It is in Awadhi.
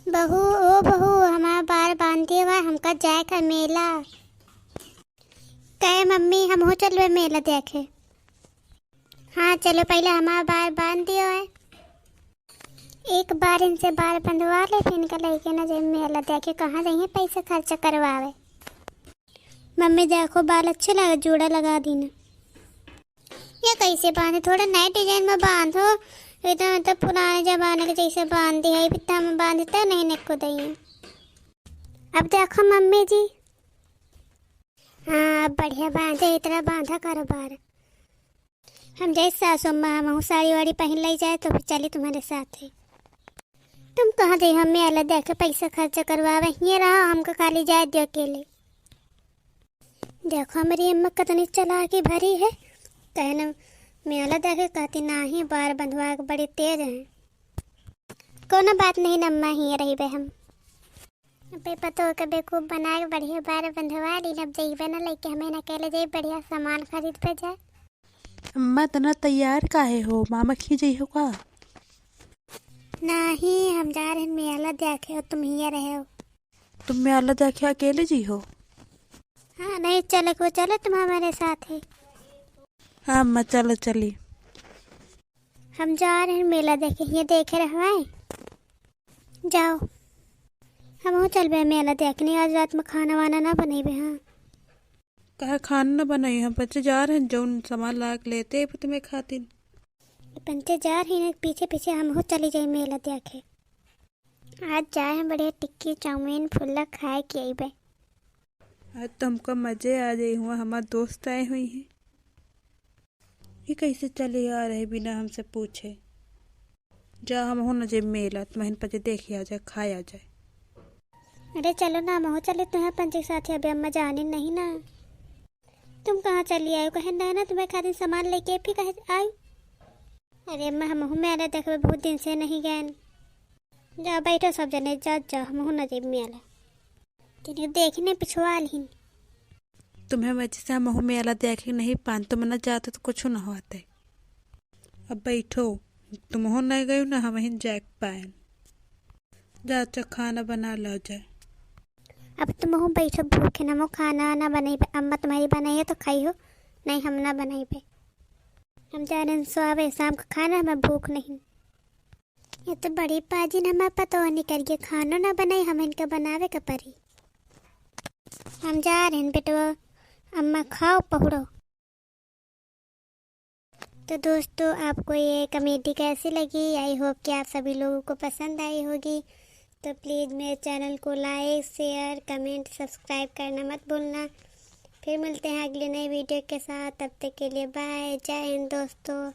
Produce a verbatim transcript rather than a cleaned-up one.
बहू, ओ बहू, हमार बार बांध दियो है, हमका जाए का मेला। कहे मम्मी, हमहू चलबे मेला देखे। हाँ, चलो, पहले हमार बार बांध दियो है। एक बार इनसे बार बंधवा ले, फिर इनका लइके ना जाए मेला देखे, कहाँ जाइए पैसा खर्चा करवावे। मम्मी, देखो, बाल अच्छे लगे, जूड़ा लगा दीना। ये कैसे बांधे? थोड़ा नए design में बांधो, एकदम तो पुराने जमाने के जैसे बांधे है, इतना में बांधते नहीं, निको दइए। अब देखो मम्मी जी, हाँ, अब बढ़िया बांधे, इतना बांधा करो बार। हम जाई सासू अम्मा, हमहू साड़ी वाड़ी पहिन लई जाए, तो फिर चली तुम्हारे साथ ही। तुम कहाँ जाई, हम मेला देखे पैसा खर्चा करवावे, हिये रहो, हमका खाली जाए दियो अकेले। देखो, हमारी अम्मा कितनी चालाकी भरी है, कहे न मेला देखे, कहती नाही, बार बंधवा के बड़ी तेज है। कोनो बात नहीं न अम्मा, हिये रहिबे हम। अबे पतोह के बेवकूफ बना के बढ़िया बार बंधवा ली, अब जइबे न लइके, हमें न अकेले जाई, बढ़िया सामान खरीद पे जाए। अम्मा, इतना तैयार काहे हो? मामा खी जइहो का? नाही, हम जा रहे हैं मेला देखे और तुम हिये रहे हो। तुम मेला देखे अकेले जइहो? हाँ, नहीं चले को चले तुम हमारे साथ है। हाँ अम्मा, चलो चली। हम जा रहे हैं मेला देखे, हिये देखे रहवाए। जाओ, हमहू चलबे मेला देखने। आज रात में खाना वाना ना बनइबे? हाँ। काहे खाना ना बनाई? हम पंचे जा रहे हैं, जौन सामान ला के लेते अइबे तुम्हें खातिर। पंचे जा रही ना, पीछे पीछे हमहू चली जाई मेला देखे। आज जाए हैं बढ़िया टिक्की, चाउमीन, फुल्ला खाए के अइबे। आज तो हमका मजे आ जाई, हुआ हमार दोस्त आए हुई हैं। ये कैसे चले आ रहे बिना हमसे पूछे? जा, हमहू न जाई मेला, तुमहिन पंचे देखि आ जाए, खाए आ जाए। अरे चलो ना, हमहू चली तुहें पंचे के साथ, अबे अम्मा जानी नहीं ना। तुम कहाँ चली आयो? कहे ना, ना तुम्हें खातिर सामान लइके फिर कहे आयो। अरे अम्मा, हमहू मेला देखबे, बहुत दिन से नहीं गए। जा बैठो सब जने, जा, जा, हमहू न जाई मेला। तनी देखने पिछवा लिहिन। तुम्हें वजह से हमहू मेला देखे नहीं पान, तुम न जाते तो कुछ न होते। अब बैठो, तुमहू नहीं गयो ना, हमहिन जाए पाएन। जा, अच्छा खाना बना लो जाए। अब तुमहू बैठो भूखे, हमहू खाना ना बनइबे, अम्मा तुम्हारी बनाई है तो खाई हो, नहीं हम ना बनइबे। हम जा रहे हैं सोवे, शाम का खाना हमें भूख नहीं। ये तो बड़ी पाजिन हमार पतोह निकल गई, खानो ना बनाई, हम इनका बनावे के परी। हम जा रहे हैं बेटवा, अम्मा खाओ पहुड़ो। तो दोस्तों, आपको ये comedy कैसी लगी? I hope कि आप सभी लोगों को पसंद आई होगी। तो please मेरे channel को like, share, comment, subscribe करना मत भूलना। फिर मिलते हैं अगली नई video के साथ, तब तक के लिए bye, जय हिंद दोस्तों।